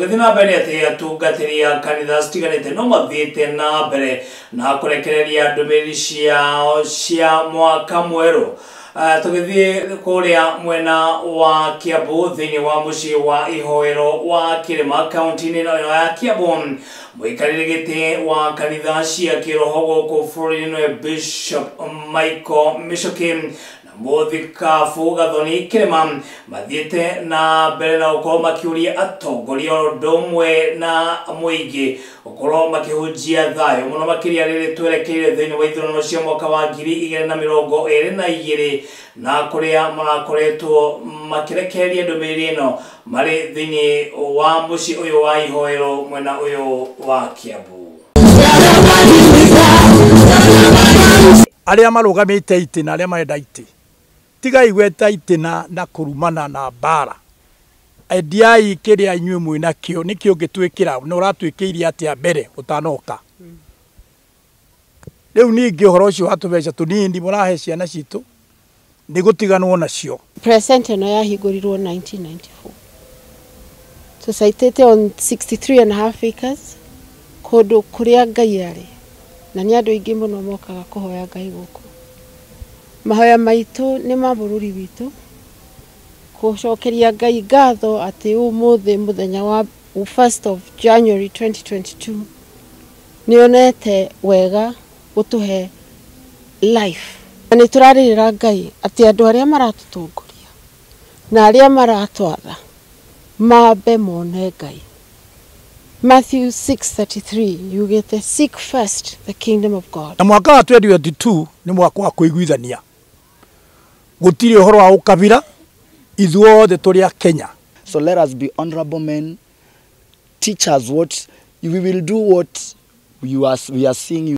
Tũgĩthiĩ na mbere atĩ atungatĩri a kanitha citiganĩte no mathiĩte na mbere na kũrekereria ndũmĩrĩri ciao cia mwaka mwerũ. Tũgĩthiĩ kũrĩa mwena wa Kiambu thĩinĩ wa mũciĩ wa ihoero wa Kĩrĩma kaunti-inĩ ĩno ya Kiambu, mũikarĩri gĩtĩ wa kanitha cia kĩroho gũkũ bũrũri-inĩ nĩwe Bishop Michael Michuki na mũthikabu Gathoni Kĩrĩma mathiĩte na mbere na gũkorwo makĩũria atongoria o ũndũ ũmwe na mũingĩ gũkorwo makĩhunjia thayũ mũno makĩria rĩrĩ twerekeire thĩinĩ wa ithurano cia mwaka wa 2022 na kũrĩa marakoretwo makĩrekereria ndũmĩrĩri ĩno marĩ thĩinĩ wa mũciĩ ũyũ wa ihoero mwena ũyũ wa Kiambu. Arĩa marũgamĩte itĩ na arĩa marenda itĩ, tigai gweta itĩ na kũrumana na mbara. Endiai kĩrĩa inyuĩ mwĩnakĩo, nĩkĩo ũngĩtwĩkĩra na ũratwĩkĩire atĩa mbere ũtanoka. Rĩu ningĩ ũhoro ũcio wa tũbeca tũnini mũrahe ciana citũ nĩ gũtiganwo nacio. Prayer center ĩno yahingũrirwo 1994. Tũcaitĩte on 63.5 acres kũndũ kũrĩa Ngai arĩ, na nĩ andũ aingĩ mũno mokaga kũhoya Ngai gũkũ. Mahoya maitũ nĩ ma bũrũri witũ, gũcokeria Ngai ngatho atĩ ũmũthĩ mũthenya wa 1st of January 2022 nĩonete wega gũtũhe life. Na nĩ tũrarĩrĩra Ngai atĩ andũ arĩa maratũtongoria na arĩa maratwatha mambe mone Ngai. Matthew 6:33 yugĩte seek first the kingdom of God. Na mwaka wa 2022 nĩ mwaka wa kũiguithania. Gũtirĩ ũhoro wa ũkabira, ithuothe tũrĩ a Kenya. So let us be honorable men. Teach us what we will do, what we are seeing you.